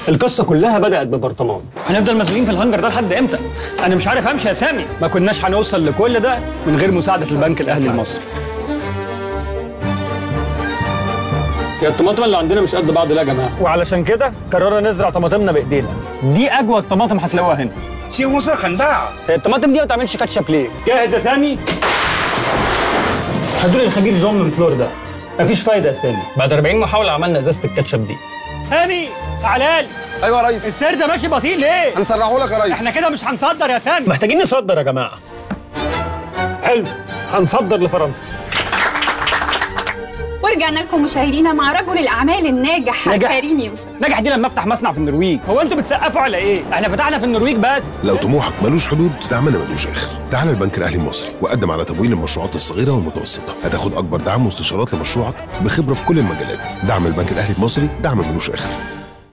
القصة كلها بدات ببرطمان. هنفضل مزنوقين في الهنجر ده لحد امتى؟ انا مش عارف امشي يا سامي. ما كناش هنوصل لكل ده من غير مساعدة البنك الاهلي المصري. يا الطماطم اللي عندنا مش قد بعض لا يا جماعة، وعلشان كده قررنا نزرع طماطمنا بايدينا. دي اجود طماطم هتلاقوها هنا. 西红柿很大。 هي الطماطم دي ما بتعملش كاتشب ليه؟ جاهز يا سامي؟ هدول الخبير جون من فلوريدا. مفيش فايده يا سامي، بعد 40 محاولة عملنا ازازة الكاتشب دي. سامي تعالى لي. ايوه يا ريس. السير ده ماشي بطيء ليه؟ هنسرعه لك يا ريس. احنا كده مش هنصدر يا سامي. محتاجين نصدر يا جماعة. حلو، هنصدر لفرنسا. ورجعنا لكم مشاهدينا مع رجل الاعمال الناجح كريم يوسف. ناجح دي لما افتح مصنع في النرويج. هو انتوا بتسقفوا على ايه؟ احنا فتحنا في النرويج بس. لو طموحك ملوش حدود دعمنا ملوش اخر. تعال البنك الاهلي المصري وقدم على تمويل المشروعات الصغيرة والمتوسطة، هتاخد اكبر دعم واستشارات لمشروعك بخبره في كل المجالات. دعم البنك الاهلي المصري دعم ملوش اخر.